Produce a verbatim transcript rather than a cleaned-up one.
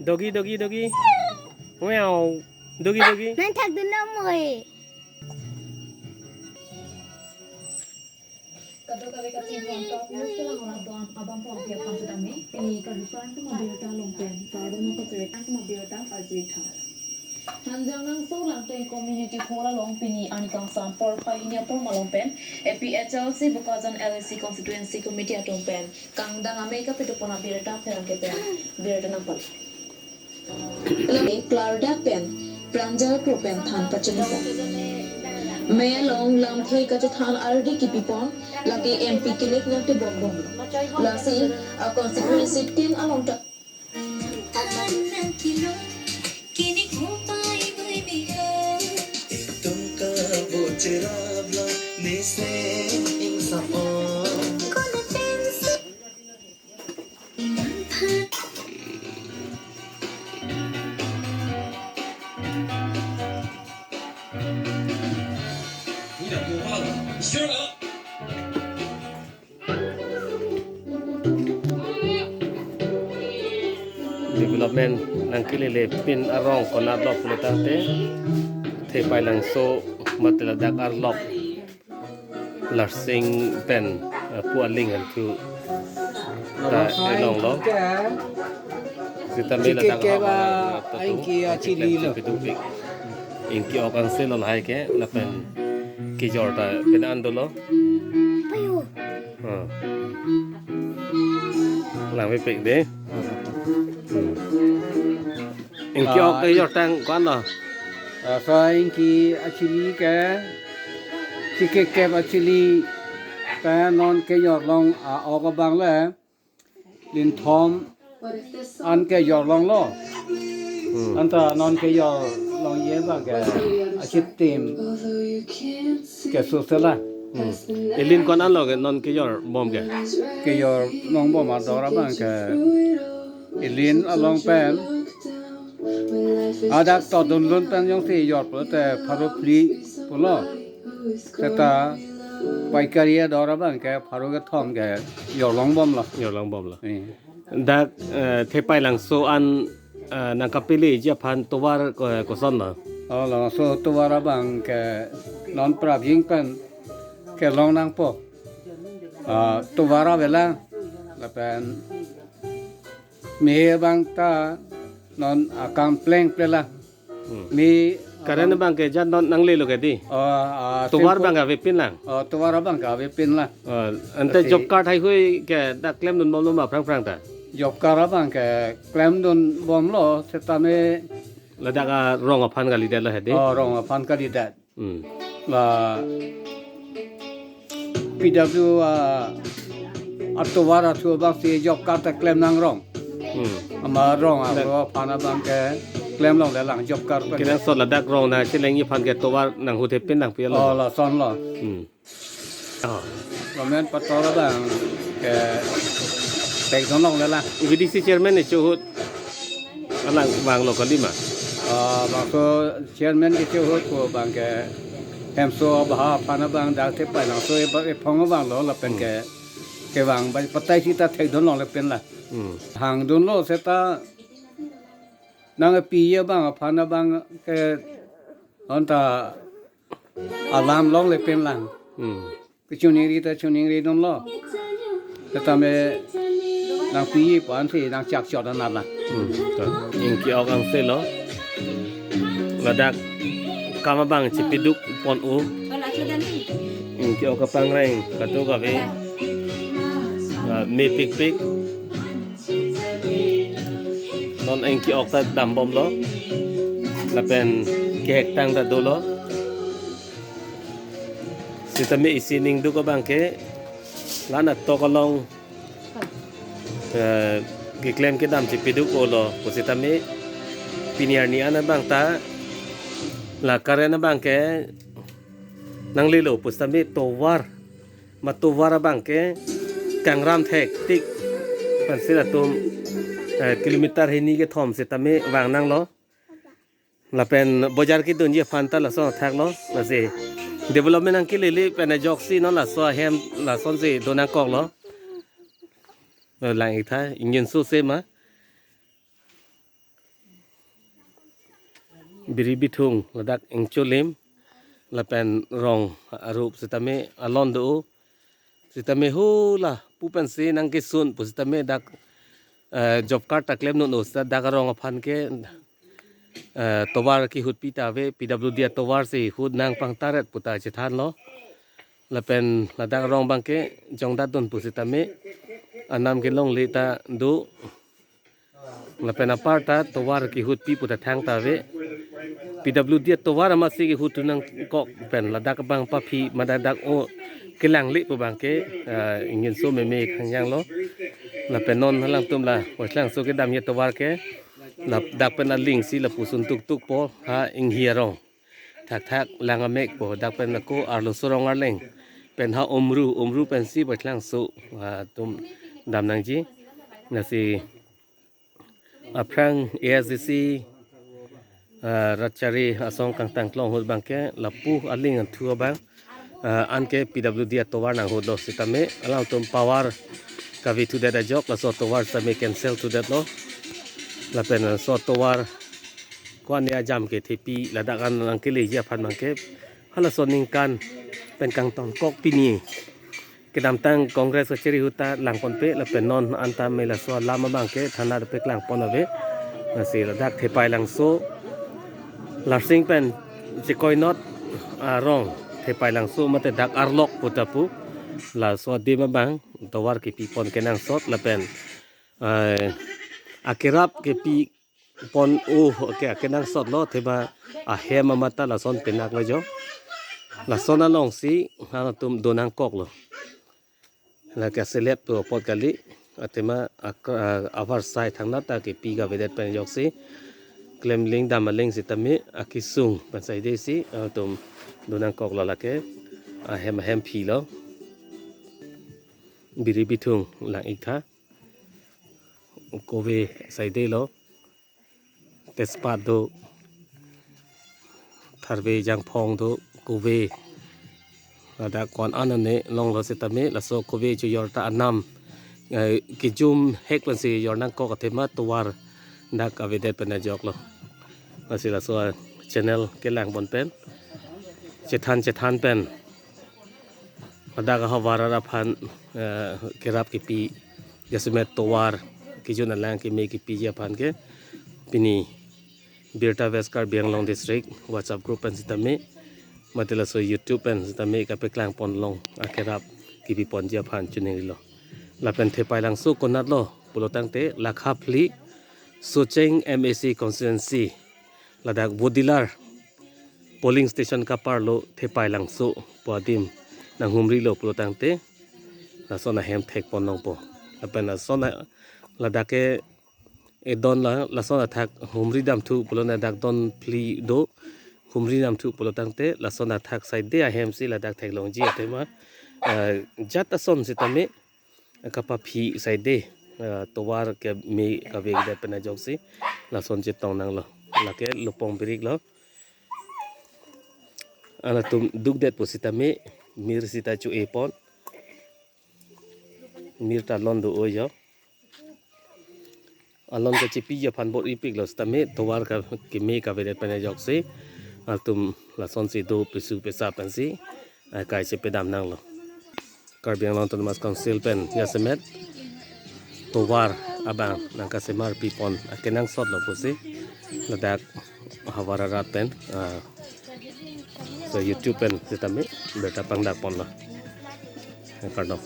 Dogi, dogi, dogi. Meow. Dogi, dogi. Nang thak dun na moi. Kadokave kachinghon tok news kelang ora don abang pon pia pam sitame, pini Karbi Prime Time abirta along pen kardom nangpachirek, Prime Time abirta arjuik tha. Hanjanglangso Langteng Community Hall along pini arni kangsam porphai hini apor malom pen A P H L C Bokajan L A C Constituency Committee atum pen kangdang amei kapadopon abirta pherangke pen birta nangpale. Lake klardak pen Pranjal Kro pen than pachunpon. Mei along lamthe kachethan ardi kipipon, lake M P kelek nangtebok bomlo. Lasi a constituency tin along ta Tungka bocherap la nese ingsapon. Development nangkelelepin arong konat lo pulo tangte, Thepailangso mate ladak Arlok Larsing pen, eh, pu aling an thu ta elong lo. Sitame ladak ke ba haba ingki achili lo. Ingki ok angse lo lahai ke lapen kejor ta pen an dolo. Payo. Ha. Langvepik de. Hmm. Ingki ok kejor tang ko-an lo? Ah, so ingki achili ke, chikekep achili ke non kejor long, ah, ok abang le linthom an kejor longlo. Hmm. Anta non kejor longji abang ke achitim keso sela. Hmm. Ilin ko-an lo ke non kejor bom ke? Kejor longbom ador abang ke ilin along pen adak todun lun pen jongsi jor pulote pharo phli pulo. Seta paikari ador abang ke pharo kethom kejor longbomlo. Jor longbomlo. Eh. Dak, eh, Thepailangso an, eh, nangkapeleji aphan tovar ko-, koson lo? Oh, labangso tovar abang ke non prapjin pen kelong nangpo. Ah, tovar avelang lapen me abang ta non akam plengple lang. Hmm. Me current abang ke jat non nanglelo ke di? Oh, ah, tovar abang ke avepin lang. Oh, tovar abang ke avepin lang. Oh, ante job card haihui ke dak klemdun bomlo ma phrangphrang ta? Job card abang ke klemdun bomlo setame ladak arong aphan kalidetlo he di? Oh, rong aphan kalidet. Hmm. La P W, ah, atovar athu abang si job card ta klem nangrong. Hmm. Amat rong, ah, dak aphan abang ke klem longlelang job card abang. Kenangsot ladak rong nangchelengji aphan ke tovar nanghuthepin lang pi lo. Oh, lason lo. Hmm. Oh. Government pator abang ke pekdun longlelang. V D C chairman ni chuhut alang vanglo kali ma? Ah, bangso chairman kecho ahut ko abang ke hemso abaha aphan abang dak Thepailangso e ba-, ephong abang lo lapen ke, kevang ba patai sita thekdun longle pen la. Hmm. Hangdunlo seta nangpi abang aphan abang ke anta alam longle pen lang. Hmm. Kechoningri ta choningridunlo. Setame nangpi pu ansi nangchak chot anat la. Hmm, to. Ingki ok angse lo. Ladak kam abang chipiduk pon-o. Ingki ok kapangreng kadokave. Ah, mepikpik. Non ingki ok ta dambomlo. Lapen kehektang ta dolo. Sitame isi ningduk abang ke la-an atok along, eh, keklem kedam chipiduk-olo pusitame pini arni an abang ta la current abang ke nanglelo pusitame tovar, ma tovar abang ke kangram thektik pensi latum, eh, kilometer hini kethom sitame vang nanglo. Lapen bojar kedunji aphan ta lason athaklo, lasi development nangkelele pen ajoksi non laso ahem lasonsi do nangkoklo. Lang-ik tha, ingin so se ma. Biri Bithung ladak ingcholim lapen rong arup sitame alon do sitame hula pu pensi nangkesun pu sitame dak eh, job card ta klemnon o sita dak arong aphan ke eh, tovar kehut pi ta ave, P W D atovar si hut nangpangtaret pu ta chethanlo. Lapen ladak arong abang ke jongdatdun pu sitame anam kelongle ta do. Lapen apar ta tovar kehut pi pu ta thang ta ave. P W D atovar amatsi kehut thu nangkok pen ladak abang paphi mada dak o kelangle pu abang ke eh, ingin so meme khangjanglo. Lapen non halangtum la Westlangso kedamji atovar ke ladak pen aling si lapuson tuktuk po ha inghi arong. Thakthak lang amek po dak pen ako arloso rong arleng pen ha Umru, Umru pensi Westlangso atum dam nangji. Lasi aphrang A S D C ah, Ratchari asong kangtang klong ahut abang ke lapu aling an thu abang ah, anke P W D atovar nanghutlo sitame alangtum power kave thudet ajok laso tovar sitame cancel thudetlo. Lapen laso tovar ko-an ajam ke thepi ladak an nangkeleji aphan abang ke halaso ningkan pen kangtong kok pini kedamtang Congress kachiri ahut ta langponpe lapen non anta me laso alam abang ke thana peklang pon ave. Lasi ladak Thepai Langso Larsing pen Chikoinot arong Thepai Langso mate dak Arlok pu ta pu laso adim abang tovar kepi pon kenangsot lapen eh, akerap kepi pon o ke kenangsotlo thema ahem amat ta lason penaklo jo. Lason alongsi halatum do nangkoklo. Lake selet pu apot kali athema ak- ah, avarsai thangnat ta kepi kavedet pen ajoksi klemling dam aling sitame akesung pen saide si atum do nangkoklo lake ahem ahem philo. Biri Bithung lang-ik tha. Kove saidelo. Tejpat do. Tharve jangphong do. Kove. Ladak ko-an anane longlo sitame laso kove chojor ta anam eh, kejum hek pensi jor nangkok athema tovar dak avedet pen ajoklo. Lasi laso channel kelang pon pen chethan chethan pen ladak ahavar arap aphan eh, kerap kepi jasemet tovar kejun alang keme kepiji aphan ke pini Birta West Karbi Anglong District WhatsApp group pen sitame mate laso YouTube pen sitame kapeklang ponlong akerap kepi ponji aphan chiningrilo. Lapen Thepai Langso konatlo pulo tangte lakha phli Socheng M A C constituency ladak Vodilar polling station kaparlo Thepai Langso pu adim nanghumrilo pulo tangte lason ahem thek pon longpo. Lapen lason a- ladak ke edon la lason athak humri damthu pulo na dak don phli do humri damthu pulo tangte lason athak saide ahem si ladak theklongji athema eh, jat ason sitame kapaphi saide eh, tovar keme kave det pen ajoksi lason chetong nanglo lake lopong biriklo. Anatum dukdet pusitame mir sita chu-e pon. Mir ta lon do-o jo. Alon kachepiji aphan bor-ipiklo sitame tovar ka keme kavedet pen ajoksi atum lasonsi do pesu pesa pensi akai chepedam nanglo. Karbi Anglong Autonomous Council pen jasemet tovar abang nangkasemar pipon akenangsotlo pusi ladak havar arat pen ah, so YouTube pen sitame birta pangdak ponlo. Kardom.